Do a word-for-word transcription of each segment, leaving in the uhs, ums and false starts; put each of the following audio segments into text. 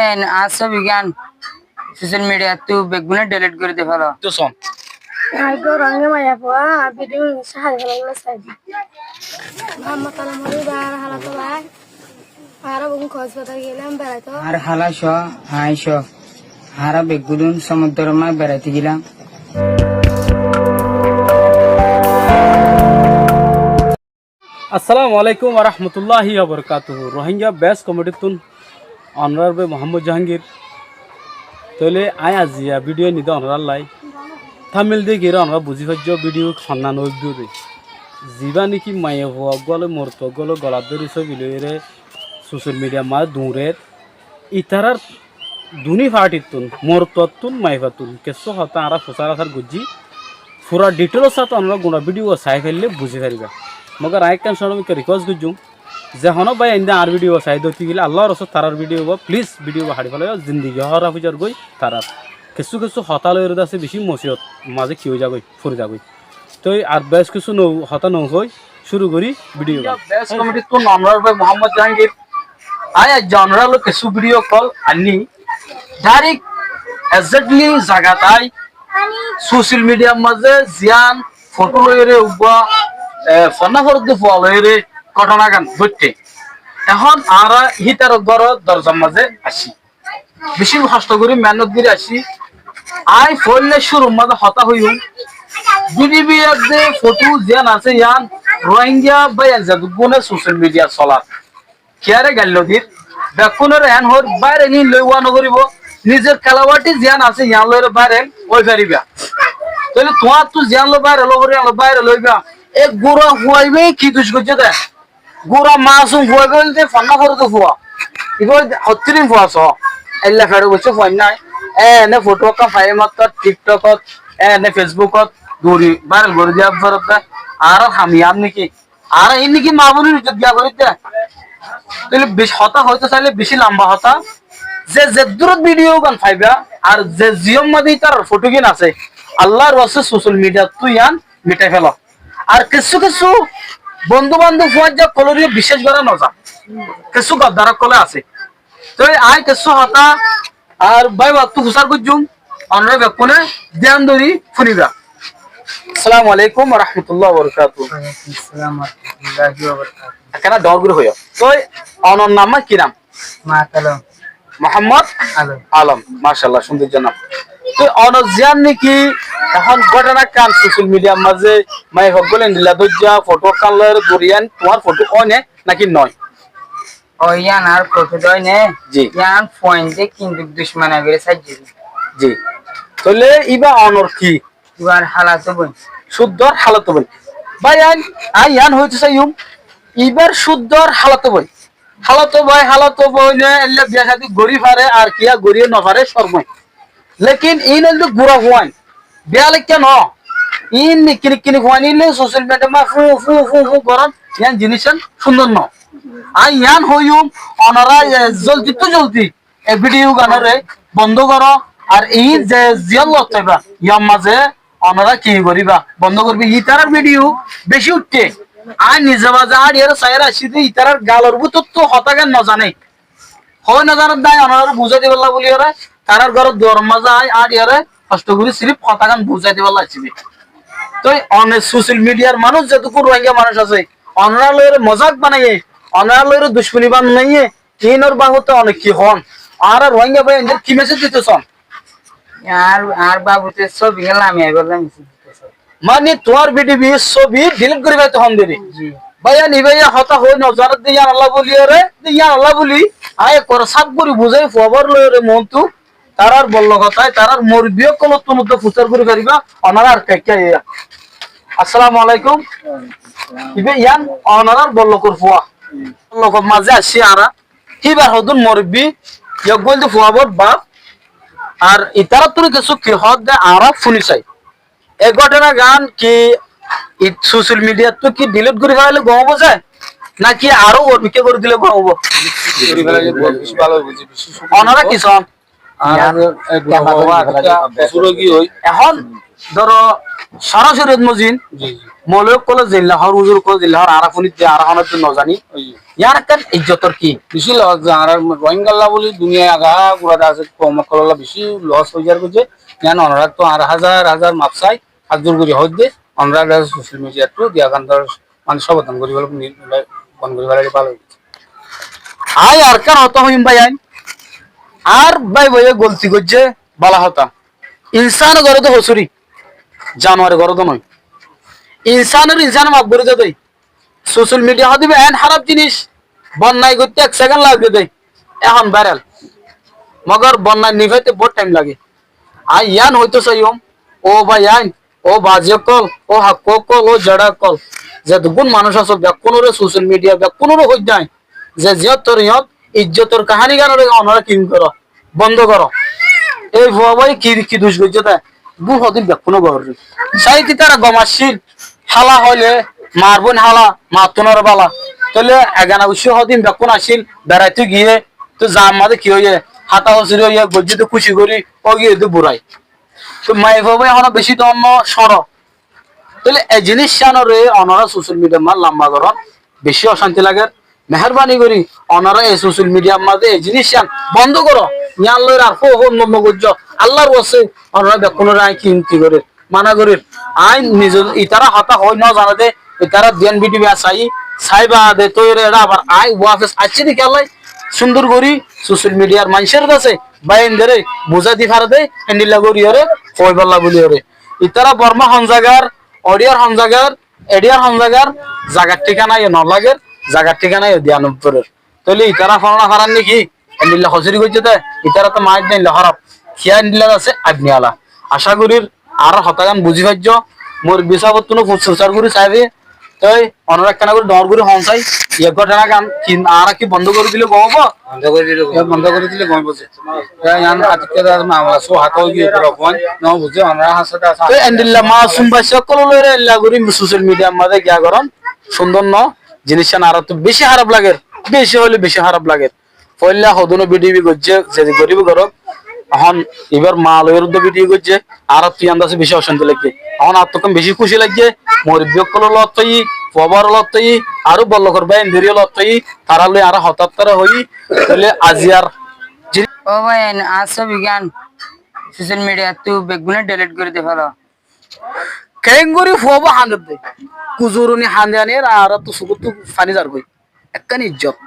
En añár sóbigán social mediattú beggúne delete gorí di félo. Tó son. Añár Rohingya maiyafua, añár video hári félaiyé saidé. Muhammad Alam Horí bái, añár hálato bái. Añára beggún kosbazar gelam beraito. Añár hála só, añí só. Añára beggún somudor maze beraito gelam. Assalamu alaikum warahmatulláhi wabarakátuhu. Rohingya Best Comedy ttún onorar bái Muhammad Jahangir. Tóile añí aziya video nide onorar lai. Thumbnail dekíyore onora buzí faijjó video honnán óibo de. Zibá niki maiyafua uggwá loi morotfua uggwá loi golat dóri sóbi loiyóre social media maze duñrer. Itarar duní party ttún, morotfua ttún, maiyafuattún kessú hotá añára fusár asár goijjí. Fura detail or sáte onora gura video saái faille buzí faribá. Mogor añí ekkán cúnobi request goijjúm, ze honó bái ende añár video saái dóti gile Allar wosté tarár video ba, please video ba hári félaiyó, zindigi hóraf ói zargói tarár. Kessú kessú hotá loiyóre de asé bicí mosibot maze ki ói zagói, fori zagói. Tói ar beci kessú no hotá no hoi, cúru gorí video. Best Comedy ttún onorar bái Muhammad Jahangir. Añí aijja onorar loi kessú video call ainní. Direct exactly zagat aái social media maze ziyán foto loiyóre uggwá, e, fonná foródde fua loiyóre góthona gán góitte. Ehón añára hítar góror dorozar maze aiccí. Bicí hoctho gorí mehénnot gorí aiccí. Añí foóila cúrur maze hotá hoiyúm, video r de foto ziyán asé yían Rohingya báiyain zeddúne social media solar, kiyáre gailló dir, bekkúnore eén hoóir viral ín loi wá noforibó, nizor kelawathi ziyán asé yían loiyóre viral ói faribá. Tóile tuáñrttú ziyán loi viral ói faribá, yían loi viral óiba. E gura fua ibá ki duc goijjé de? Gura masum fua ibá óilde fonná foródde fua. Ibá óilde hottírin fua só. Eilla feço boiccé fuain nái. Eéne foto ekkán faiyé mattor TikTok ot, eéne Facebook ot duri viral gorí diya foredde. Añárar ham yían niki? Añára ín niki maa boinor izzot giya gorí de? Tóile bicí hotá hoito sailé bicí lamba hotá. Ze zeddúrot video gán faiba, ar ze ziyór maze ítarar foto gín asé, Allar wosté social media ttú yían mithái félo. Ar kessú kessú bondú bandób fuañijja ókkolore biccác gorá no za. Kessú goddar ókkol asé. Tói añí kessú hotá ar bái battú fusár goijjúm, onora bekkúne diyan dóri fúniba. Assalamu alaikum warahmatulláhi wabarakátuhu. Walaikum assalam warahmatullahi wabarakatuhu. Ekkán dhoóñr gorí hoiyó. Tói onor nam ki nam? Muhammad Alom. Muhammad Alom. Alom, macállah, cúndor nam. Tói onor ziyán niki ehón góthona gán social media r maze maiyafuar gán endilla dóijja foto gán loiyóre duri yían, tuáñr foto óine náki noó? Ó, yían añár foto óine. Ji. Yían fuain de kintu ducmani gorí saijjé. Ji. Tóile ibá onor ki? Ibá añár hálato boin. Cúddor hálato boin. Bái, añí, añí yían hoito saiyum, ibár cúddor hálato boin. Hálato bái, hálato boine eilla biya cádi gorí fare, ar kiyá gorí no fare, córmoi. Lekin ín óilde gura fuain. Biya laikká no. Ín nikkí nikkí fuain ín loi social media ma fú fú fú fú gorón, yían jinis yían cúndor no. Añí yían hoiyum, onora, e, zoldittú zoldi e video gánore bondó goró, ar iín ze ziyán lot táiba, yar mazé onora ki goríba, bondó goríba. Ítarar video bicí uiththé. Añí nize mazé áñçiyóre saiyóre aiccí de, ítarar galor bútottu hotágan nozané. Hoi nozané de añí onorare buzái dibálla bóliyoré, tarár góror duaror mazé añí áñçiyóre hoctho gorí sirif hotágan buzái dibálla aiccí de. Toi one social mediar manúic, zetukkún Rohingya manúic asé, onorar loiyóre mozak banaiyé, onorar loiyóre ducmoni banaiyé, Inor babote one ki hoón? Añára Rohingya bái, ender ki message dito son? Añár, añár babote sóbi lamiyaibálla message dito son. Mani tuáñr video sóbi delete gorí faito hoón deri. Ji. Báiyan, ibáye hotá hoi nozanor de yíanolla bóli ore, de yíanolla bóli. Añí ekkore sáf gorí buzái fuabar loiyóre montu. Tarár bollok hotá, tarár morobbi ókkolóttun uddúa fusár gorí faribá, onará ar kekká iya. Assalamu alaikum. Ibá yián onarár bollokor fua. Bollokor mazé aiccí añára. Híbar hodún morobbi, yóggua óilde fuabor baf. Ar itaráttun kessú ki hoódde añára fúni sai. E góthona gán ki i social mediattú ki delete gorí felailé gom óibo ze? Náki aró uor mikká gorí dile gom óibo? Delete gorí felailé beci bála óibo, beci cúndor. Onará ki son? Ar ehón dóro, sorasori mozin, ji, ji, moloi ókkole zeilla hoór, uzur ókkole zeilla hoór, añára fúnidde, añára honódde nozaní. Oi. Yián ekkán ijjotor ki? Bicí loss, añára Rohingyalla buli duniyai agahá gura de asé, koum ókkolólla bicí loss ói zar goijjé. Yián onoráttu añára házar házar maf sai, házur gorí hoóidde, onorá social media ttu diya gán dor, mane, sobodon gorí félaibo, bon gorí félaibo, bála óibo. Aññí arekkán hotá hoiyum bái, aññí, añár bái bóiye golti goijjé, bála hotá. Insane goré de hosúri, januare goré de noó. Insanore insane maf gorí de dé. Social media hoóde íba eén háraf jinis, bonnai goitté ek sekend lage de, ehón viral. Mogor bonnai nifaite bout thaim lage. Aññí yián hoitó saiyum, ó bái ain, ó bazi ókkol, ó hakku ókkol, ó zera ókkol, zedukkún manúic asó bekkúnore social media bekkúnore hoiddé aññí, ze ziyót tor iyót ijjotor kaháni gán ore onorá ki goró, bondo goró. Ei fua bái ki, ki duc goijjé de? Búl hodin bekkúne gorí. Sáite tará gom accíl, hála hoilé, mar bóin hála, mattún aró bála. Tóile egana uccí hodin bekkún accíl, beraitó giyé, toi zar mazé ki óiye, hátá hosúri óiye, goijjé de kúci gorí, ó giyé de burai. Toi maiyafua bái ehóno bicí dóonno cóñço. Tóile e jiníc cíanoré onorá social media mazé lamba gorón, bicí ocánti lager. Meherbani gorí onorá e social media mazé e jiníc cían bondo goró. Yián loi ar fó fó no no goijjó. Allar waste onorá bekkúnore aññí ki inti gorír, mana gorír. Aññí nize itará hotá hoói no zane de, itará diyan video saiyí, sai baade tói ere eçé abar aññí wafes aiccí de kiyólla, cúndor gorí social mediar maincór kace bái endoré buzái di fare de, endilla gorí ore, hoóibolla buli ore. Itará Borma hon zagar, Odiyar hon zagar, Ediyar hon zagar, zagar thíkana yó no lager, zagar thíkana yó diya no forer. Tóile itará fona farar né ki? Endilla hosúri goijjé de, itará to maáñc de endilla hóraf. Kiyá endilla asé, apni ala. Acá gorír, añárar hotá gán buzí faijjó, murubbi sábottún ó fus-, fusár gorí saibé, toi onorá ekkána gorí dhoóñr gorí hon sai, ye góthona gán ki añára ki bondo gorí dile gom óibo? Bondo gorí dile gom óibo. Bondo gorí dile gom óibo ze. Toi yián atikká de mamela só hotá ói giyé, gura fuain no buzé, onorá hásé de asé. Toi endilla masum bacca ókkol loi ere endilla gorí social mediar mazé giya gorón, cúndor no, jiníc cán añárattú bicí háraf lager, bicí hoilé bicí háraf lager. Foóila hodún ó video goijjé, ze goríbo gorók. Ehón ibár maa loi uddúa video goijjé, añárattú yián de asé bicí ocánti laiggé. Ehón añáttu ekkán bicí kúci laiggé, murubbi ókkolor lót óiyi, fua báar lót óiyi, aró bollokor báin dóri lót óiyi, tará loi añára hotá tará hoiyí, tóile aziyar. Ó bái, añár sóbi gán social mediattú beggúne delete gorí di félo. Keéngorí fuabá hañdedde, kuzuruni hañde aníyar añárattú sukóttu faní zargói. Ekkán ijjot.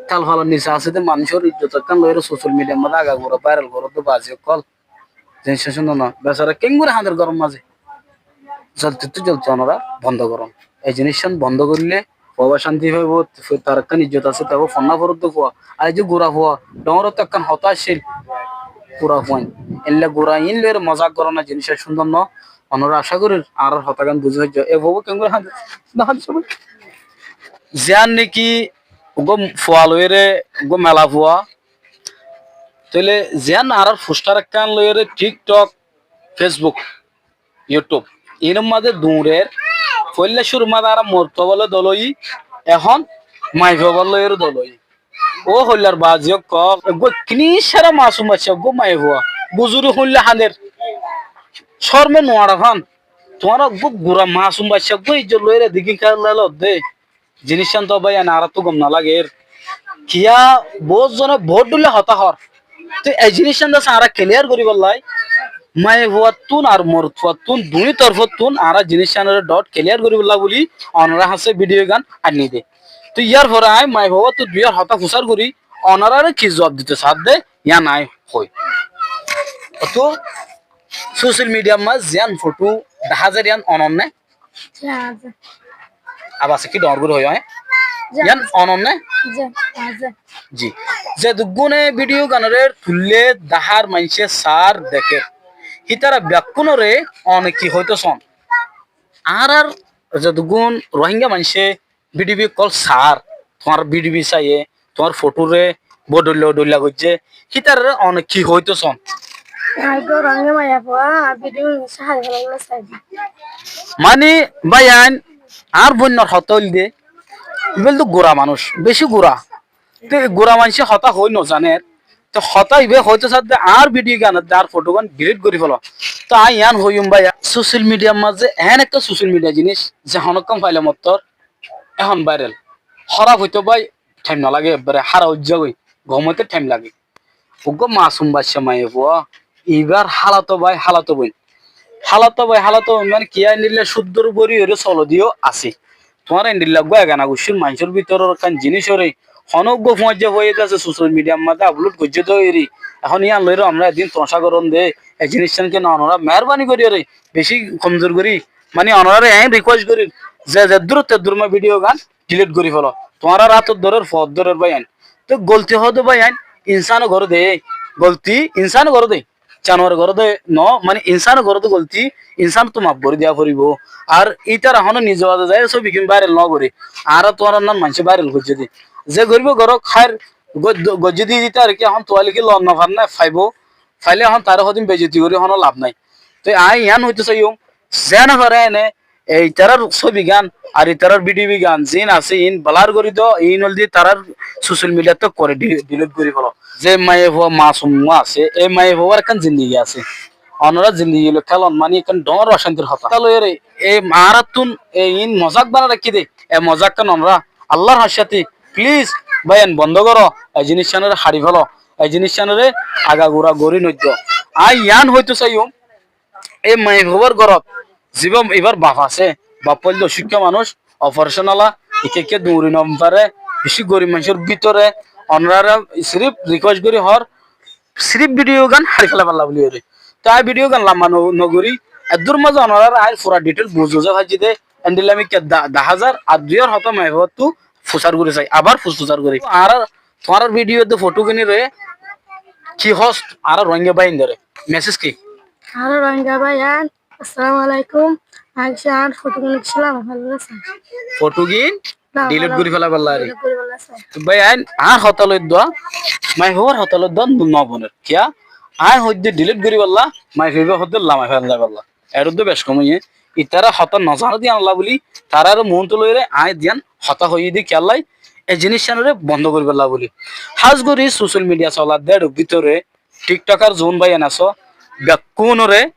Tal falar nise asé de manúicor ijjot ekkán loiyóre social mediar mazé agagura bairal goródde bazi ókkol. Jiníc cán cúndor no. Besara keéngorí hañder góror mazé. Zoldittú zoldi onorá bondo gorón. E jiníc cán bondo goillé fuabá cánti faibo, tar ekkán ijjot asé, tar fonná foródde fua. Ar e ze gura fua, dhoóñrottú ekkán hotá accíl. Gura fuain. Endilla gura iín loiyóre mozak gorón, e jiníc cán cúndor no. Onorá acá gorír añárar hotá gán buzí faijjó. E fuabá keéngorí hañder, no hañder sóbi. Ziyán néki uggúa fua loiyóre, uggúa mela fua, tóile ziyán añárar fusthár ekkán loiyóre TikTok, Facebook, YouTube, iínor mazé duñrer, foóila cúrur mazé añára morotfuabálla dol óiyi, ehón maiyafuabálla loiyóre dol óiyi. Ó hoillar bazi ókkol, eggúa kiníccara masum bacca, eggúa maiyafua, buzuri hoilla hañder, córme nuañra fán, tuáñra eggúa gura masum bacca, eggúa ijjot loiyóre edikká lelodde. Jiníc cán to bái, añárattú gom no lager. Kiyá, boóut zone boóut dhóilla hotá hoór. Toi e jiníc cán de asé añára keliyar goríbolla, maiyafuattún ar morotfuattún duní torfóttun añára jiníc cánoré dhot keliyar goríbolla buli onorár hañsé video gán ainní de. Toi yárfore aññí maiyafuattú duiyór hotá fusár gorí onoráre ki zuab dito saádde, yián aññí hoói. Otú social mediar mazé ziyán fothó dahá zar yián onor né? Abas ki dhoóñr gorí hoiyó, é? Yián onor né? Ji. Zeduggúne video ganoré tuillé dahár maincé saár dekér, hítara bekkúnoré one ki hoitó soón? Añárar zeduggún Rohingya maincé video ókkol saár, tuáñr video saiyé, tuáñr fothóre bou dhoilla dhoilla goijjé, hítararé one ki hoitó soón? Aññí eggúa Rohingya maiyafua, video sahári félaibolla saidé. Mani báiyain, añár bóinnor hotá óilde, ibá óilde gura manúic, bicí gura. Te gura maincé hotá hoói nozanér, te hotá ibá hoitó saádde añár video gán edde añár fothó gán delete gorí félo. Te aññí yián hoiyúm báiya, social mediar mazé eén ekká social media jiníc ze honókkán faile mottór ehón viral. hóraf óito bái thaim nolage, ebbare hára óijja goi, gom óito thaim lage. Uggúa masum bacca maiyafua, ibár hálato bái, hálato boin. Hálato bái, hálato boin mane kiyá, endilla cúddor gorí óre solo diyo asé. Tuáñra endilla uggúa egana guccír maincór bútoror ekkán jinícoré honó uggúa fuañijja fuaiyé de asé, social media mazé upload goijjé de óire. Ehón yían loiré onora edin tomacá gorón de, e jiníccán kiyá no onora meherbani gorí óre, beci komzur gorí, mane onoráre eén request gorír, ze zeddúr teddúr ma video gán delete gorí felo. Tuáñrar átot dórer, foót dórer báiyain. Te golti hoó de báiyain, insáne goré de, golti insáne goré de. Januare goré de no, mane insáne goré de golti, insánottú maf gorí diya foribó. Ar ítara honó nize baade zaiyóre sóbigín viral no goré. Añára tuáñrar nan maincé viral goijjé de. Ze goríbou goró, háir, go-, goijjé de ítara ki ehón tuáli ki loon no fare né, faibó. Faile ehón taré hodin beijjoti gorí honó laf nái. Te aññí yián hoitó saiyum, ze no fare ene, e, itarar sóbigán ar itarar video gán ziín asé iín blur gorí do, iín óilde tarar social mediattú ekkuare di-, delete gorí felo. Ze maiyafua masum asé, e maiyafuar ekkán zindigi asé. Onorá zindigi loi kélon mani ekkán dhoóñr ocántir hotá. Hotá loiyóre e añárattún e iín mozak banai raikkí de, e mozakkán onorá Allar hañcáte please báiyain bondó goró, e jiníccánoré haçi felo, e jiníccánoré agagura gorí noiddo. Aññí yián hoitó saiyum, e maiyafuar górot zibá ibár baf asé, baf óilde ocúkka manúic, operecon ala, ikká ikká duñri no fare, bicí gorib maincór bútore, onoráre sirif request gorí hoór, sirif video gán haçi felaibálla buli hoór. Te aññí video gán lamba no, no gorí, eddúr mazé onoráre aññí fura detail buzái faijjí de, endilla mikká da-, daházar ar duiyór hotá maiyafuattú fusár gorí sai, abar fus-, fusár gorí. Añára tuáñrar video de foto gínire ki hoór, añára Rohingya báiyaindóre message ki? Añára Rohingya báiyain, assalamu alaikum. Aññí añár foto gín delete gorí felaibálla sai. Foto gín delete gorí felaibálla re. Delete gorí felaibálla sai. Te báiyain, añár hotá loi dua, maiyafuar hotá loi dua no boner. Kiyá? Aññí hoóidde delete goríbálla, maiyafuaye hoódde lamai felaibálla. Eró de bec kom óiye. Itará hotá no zane de yíanolla buli, taráre muúntu loiyóre aññí de yián hotá hoiyí de kiyólla, e jiníccánoré bondó goríbolla buli. Hás gorí social media solar de edor bútore TikToker zuún báiyain asó, bekkúnoré,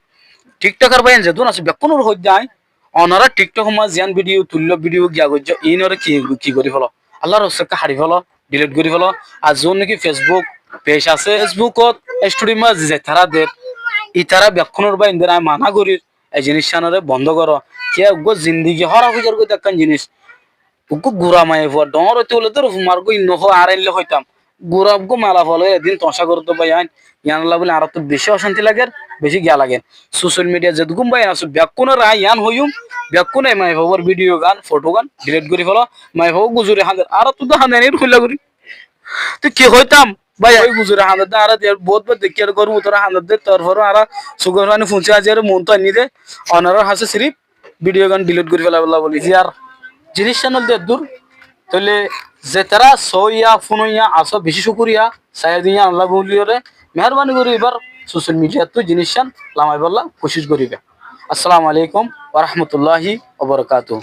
TikToker báiyain zedún asó, bekkúnoré hoóidde aññí, onorá TikTok mazé ziyán video tuilló, video giya goijjó, iínoré ki, ki gorí felo? Allar waste ekká haçi felo, delete gorí felo. Ar zuún niki Facebook page asé, Facebookot story mazé zetará der, itará bekkúnor báiyaindóre aññí mana gorír, e jiníccánoré bondó goró. Kiyá uggúa zindigi hóraf ói zargói de ekkán jinís. Uggúa gura maiyafua dhoóñr óite óile dóro fumar goi no hoó, añára endilla hoitám. Gura uggúa malafua loi edin tomacá goródde báiyain, yiánolla buli añáráttu bicí ocánti lager, bicí giya lager. Social media zedún báiyain asó, bekkúnoré aññí yián hoiyúm, bekkúne e maiyafuar video gán, foto gán delete gorí felo. Maiyafua guzuri hañder, añáráttu de hañder, eén hoilla gorí. Te ki hoitám? Bái, ói guzuri hañdedde, añára de bout bar dekí, ar gór bútore hañdedde, tarfore añára sukor faní funsi azi, ar muúntu ainní de, onorar hañsé sirif video gán delete gorí felaibálla buli. Ziyar jiníccán óilde eddúr, tóile zetará soóiya, fúnoiya asó, bicí cúkuriya, saiyá de yíanolla buli óre, meherbani gorí ibár social mediattú jiníccán lamaibálla kucíc goríba. Assalamu alaikum wa rahmatullahi wa barakatuhu.